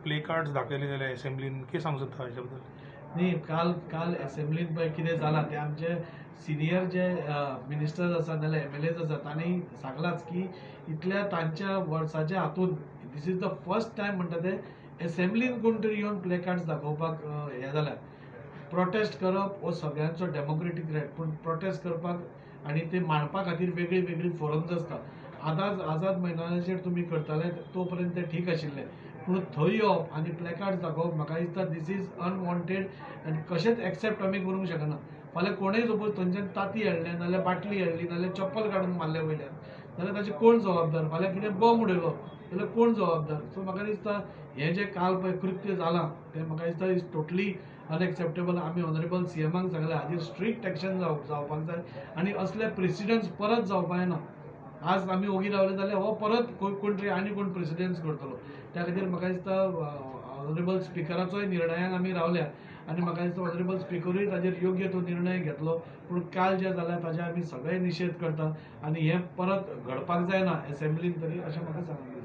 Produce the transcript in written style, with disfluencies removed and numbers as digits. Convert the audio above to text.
Play cards दाखयले जाल्यार एसेंब्लीन कितें सांगूंक सोदता हाच्या बद्दल? न्ही, काल काल एसेंब्लीन पळय कितें जालां तें आमचे सिनियर जे मिनिस्टर्स आसा नाजाल्यार एमएलएज आसा तांणी सांगलाच की इतल्या तांच्या वर्साच्या हातून this is the first time म्हणटा ते एसेंब्लीन कोण तरी येवन प्ले कार्ड्स दाखोवपाक हें जाल्या. प्रोटेस्ट करप हो सगळ्यांचो डेमोक्रेटीक रायट, पूण प्रोटेस्ट करपाक आनी ते मांडपा खातीर वेगळी वेगळी फोरम्स आसता. आतां आझाद मैदानाचेर तुमी करताले तो पर्यंत ते ठीक आशिल्ले, पूण थंय येवप आनी प्लेकार्ड्स दाखोवप म्हाका दिसता this is unwanted आनी कशेंच एक्सेप्ट आमी करूंक शकना. फाल्यां कोणूय सपोज थंयच्यान तांती हाडलें नाजाल्यार बाटली हाडली नाजाल्यार चप्पल काडून मारलें वयल्यान जाल्यार ताचे कोण जबाबदार? फाल्यां कितें बॉम्ब उडयलो जाल्यार कोण जबाबदार? सो म्हाका दिसता हें जें काल पळय कृत्य जालां तें म्हाका दिसता is totally unacceptable. आमी ऑनरेबल सीएमाक सांगलें हाजेर स्ट्रिक्ट एक्शन जावपाक जाय आनी असले प्रेसिडन्स परत जावपा जायना. आज आमी ओगी रावले जाल्यार हो परत कोण तरी आनी कोण प्रेसिडन्स करतलो. त्या खातीर म्हाका दिसता ऑनरेबल स्पिकराचोय निर्णयान आमी रावल्या आनी म्हाका दिसता ऑनरेबल स्पिकरूय ताजेर योग्य तो निर्णय घेतलो. पूण काल जें जालें ताजेर आमी सगळे निशेध करता आनी हें परत घडपाक जायना एसेंब्लीन तरी अशें म्हाका सांगूंक जाय.